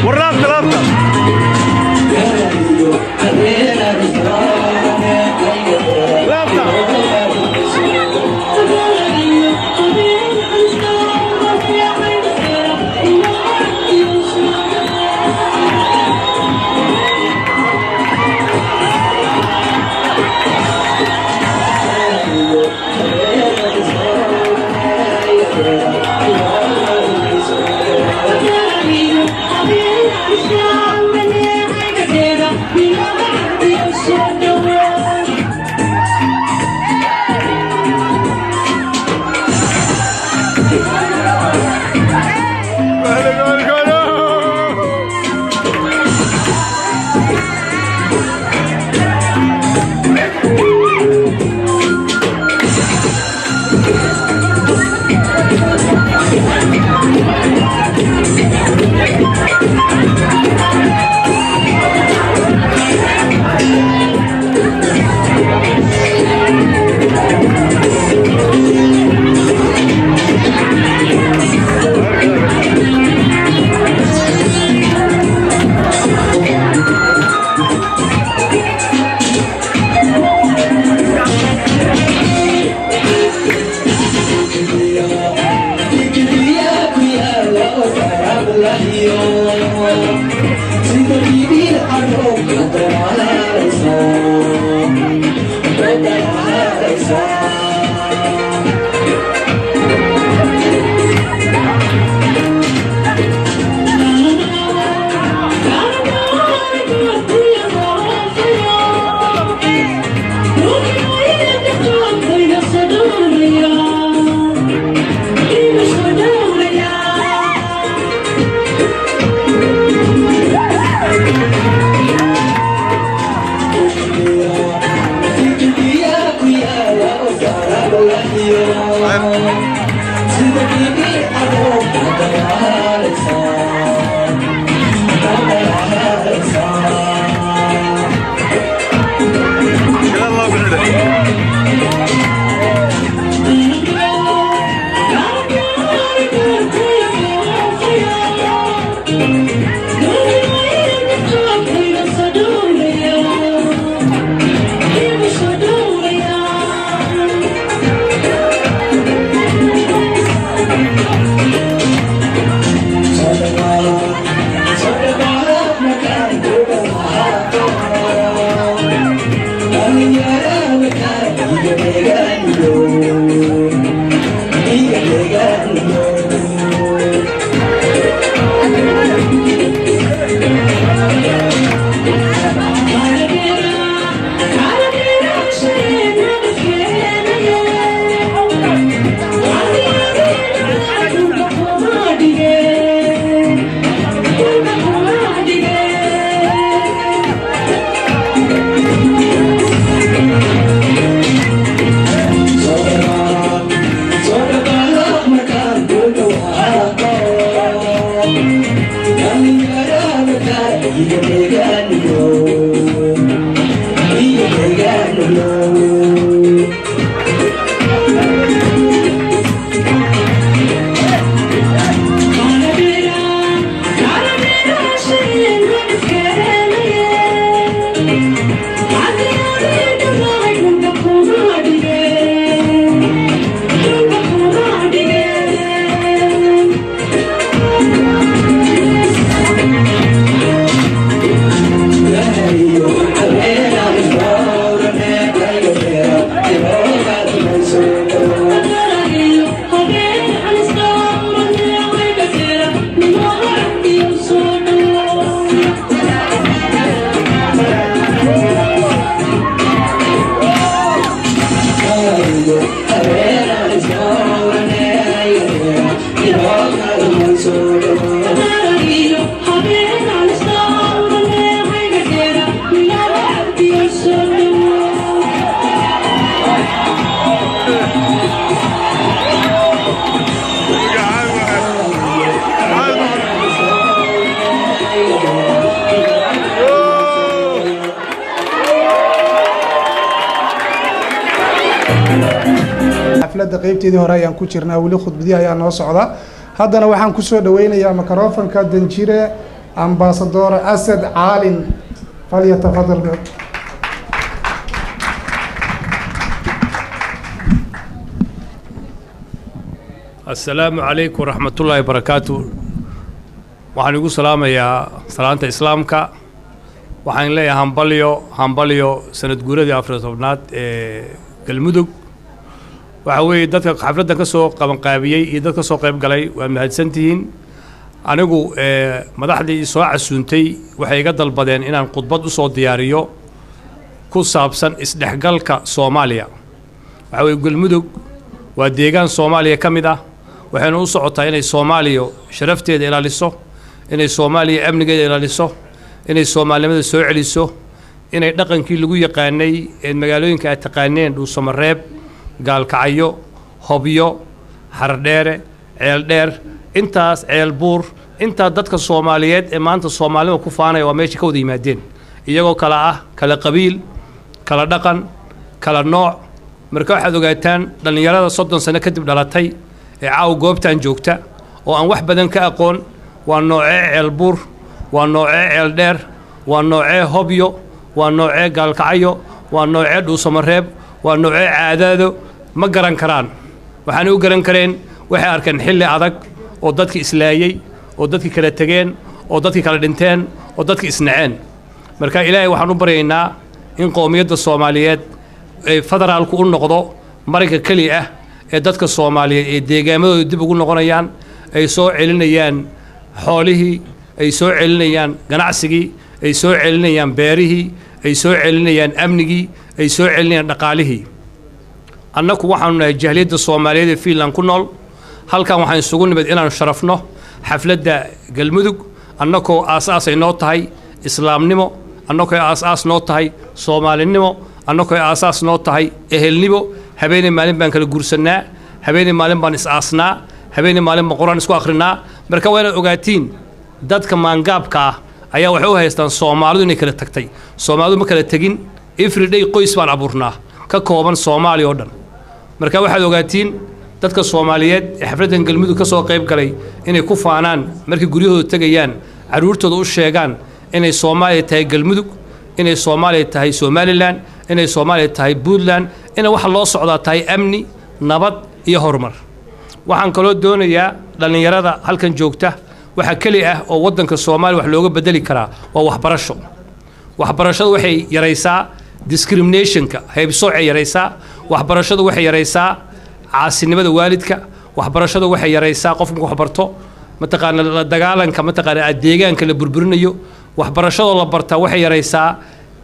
Warlaabta laabta. Laabta. Gol, gol, gol. Xafladda qeybteedii hore ayaan ku jirnaa, weli khudbadii ayaa noo socda. Haddana waxaan kusoo dhaweynayaa microfonka danjire Ambassador Asad Caalin. Falyatafadal. Asalaamu calaykum waraxmatullaahi barakaatu. Waxaan igu salaamayaa salaanta Islaamka. Waxaan leeyahay hambalyo, hambalyo sanad guuradii 14aad ee Galmudug. Waxa weeye dadka xafladdan ka soo qabanqaabiyey iyo dad ka soo qayb galay waa mahadsantihiin. Anigu madaxdii soo casuuntay waxay iga dalbadeen inaan khudbad u soo diyaariyo ku saabsan isdhexgalka Soomaaliya. Waxa weeye Galmudug waa deegaan Soomaaliya ka mid ah. Waxaynu u socotaa inay Soomaaliya sharafteeda ilaaliso, inay Soomaaliya amnigeeda ilaaliso, inay soomaalinimada soo celiso, inay dhaqankii lagu yaqaanay ee magaalooyinka aad taqaaneen, Dhuusamareeb, Gaalkacyo, Hobyo, Xardheere, Ceeldheer, intaas, Ceelbuur, intaa dadka Soomaaliyeed ee maanta soomaalida ku faanaya waa meesha ka wada yimaadeen, iyagoo kala ah kala qabiil, kala dhaqan, kala nooc. Marka waxaad ogaataan dhallinyarada 30 sano kadib dhalatay ee caawa goobtan joogta oo aan wax badan ka aqoon waa noocee Ceelbuur, waa noocee Ceeldheer, waa noocee Hobyo, waa noocee Gaalkacyo, waa noocee Dhuusamareeb, waa noocee Caadaado, ma garan karaan. Waxaanay u garan kareen waxay arkeen xilli adag oo dadki islaayey, oo dadki kala tegeen, oo dadki kala dhinteen, oo dadki isnaceen. Marka Ilaahay waxaan u baryaynaa in qowmiyadda Soomaaliyeed ay federaalku u noqdo marinka keliya ah ee dadka Soomaaliyeed ee deegaamadooda dib ugu noqonayaan, ay soo celinayaan xoolihii, ay soo celinayaan ganacsigii, ay soo celinayaan beerihii, ay soo celinayaan amnigii, ay soo celinayaan dhaqaalihii. Annaku waxaanu nahay jahliyadda Soomaaliyeed ee Finland ku nool. Halkan waxaan isugu nimid inaanu sharafno xafladda Galmudug, annakoo aas-aas ay noo tahay islaamnimo, annakoo aas-aas noo tahay soomaalinimo, annakoo aasaas noo tahay ehelnimo. Habeenay maalin baan kala guursannaa, habeenay maalin baan is-aasnaa, habeenay maalin baan Qur-aan isku akhrinaa. Marka waa inaad ogaatiin dadka maangaabka ah ayaa waxay u haystaan Soomaalidu inay kala tagtay. Soomaalidu ma kala tegin. Everyday qoys baan abuurnaa ka kooban Soomaaliya oo dhan. Marka waxaad ogaatiin dadka Soomaaliyeed ee xafladdan Galmudug ka soo qayb galay inay ku faanaan markay guryahooda tegayaan, carruurtooda u sheegaan inay Soomaaliya tahay Galmudug, inay Soomaaliya tahay Somalilan, inay Soomaaliya tahay Puntland, inay waxa loo socdaa tahay amni, nabad iyo horumar. Waxaan kaloo doonayaa dhallinyarada halkan joogta, waxa keli ah oo waddanka Soomaaliya wax looga bedeli karaa waa waxbarasho. Waxbarashadu waxay yaraysaa discriminationka, haybsoocay yaraysaa. Waxbarashadu waxay yaraysaa caasinimada waalidka. Waxbarashadu waxay yaraysaa qofka markuu wax barto mataqaana la dagaalanka mataqaana aad deegaanka la burburinayo. Waxbarashadoo la bartaa waxay yaraysaa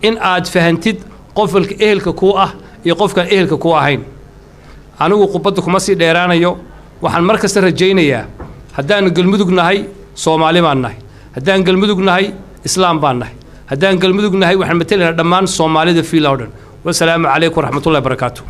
in aad fahantid qofka ehelka kuu ah iyo qofkaan ehelka kuu ahayn. Anigu khudbadda kuma sii dheeraanayo. Waxaan mar kasta rajaynayaa haddaanu Galmudug nahay, Soomaali baan nahay. Haddaan Galmudug nahay, Islaam baan nahay. Haddaan Galmudug nahay, waxaan matelaynaa dhammaan Soomaalida Fiila oo dhan. Wasalaamu calaykum waraxmatullahi barakaatu.